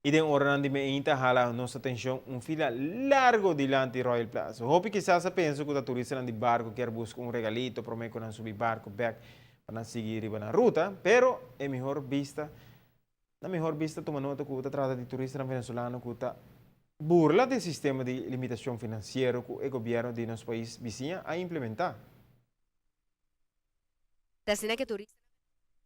Y den oranan di mainta a hala nos atencion un fila largo dilanti Royal Plaza. Hopi kisas a pensa cu ta turistanan di barco kier busca un regalito prome cu nan subi barco bek pa nan sigui riba nan ruta, pero e mihor bista na mihor bista tuma nota cu ta trata di turistanan venezolano cu ta burla di e sistema di limitacion financiero cu e gobierno di nos pais bisiña a implementa. Ta asina ku e turistanan venezolano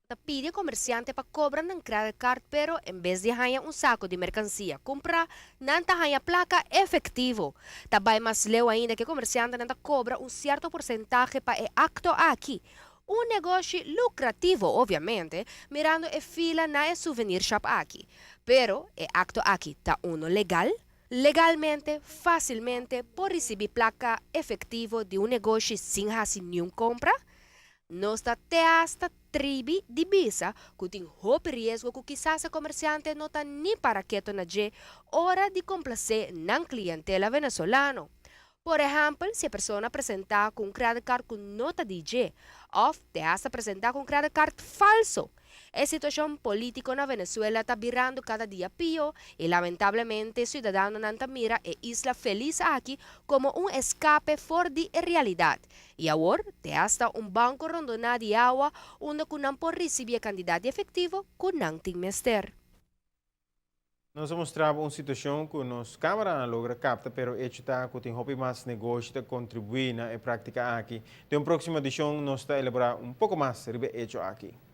ta pidi e komersiante pa kobra nan credit card pero en bes di haña un sako di merkansia kumprá nan ta haña plaka efektivo. Ta bai mas leu ainda ku e komersiantenan ta kobra un sierto porsentahe pa e akto aki. Un negoshi lukrativo obviamente mirando e fila na e souvenir shop aki. Pero e akto aki ta uno legal? Legalmente, fásilmente por risibí plaka efektivo di un negoshi sin hasi niun kompra? Nos ta te asta tribi di bisa ku tin hopi riesgo ku kisas e komersiante no ta ni para keto na dje ora di komplasé nan klientela venezolano. Por ehèmpel, si e persona presentá ku un credit card ku no ta di dje òf te asta presentá ku un credit card falso. E situashon polítiko na Venezuela ta birando kada dia pió i lamentablemente siudadanonan ta mira e isla felis aki komo un eskape for di e realidat. I awor te asta un banko rondoná di awa unda ku nan por risibí e kantidat di efektivo ku nan tin mester. Nos a mustra bo un situacion cu nos cameranan a logra capta pero hecho ta cu tin hopi mas negoshi ta contribui na e practica aki. Den un proximo edicion nos ta elabora un poco mas riba e hecho aki.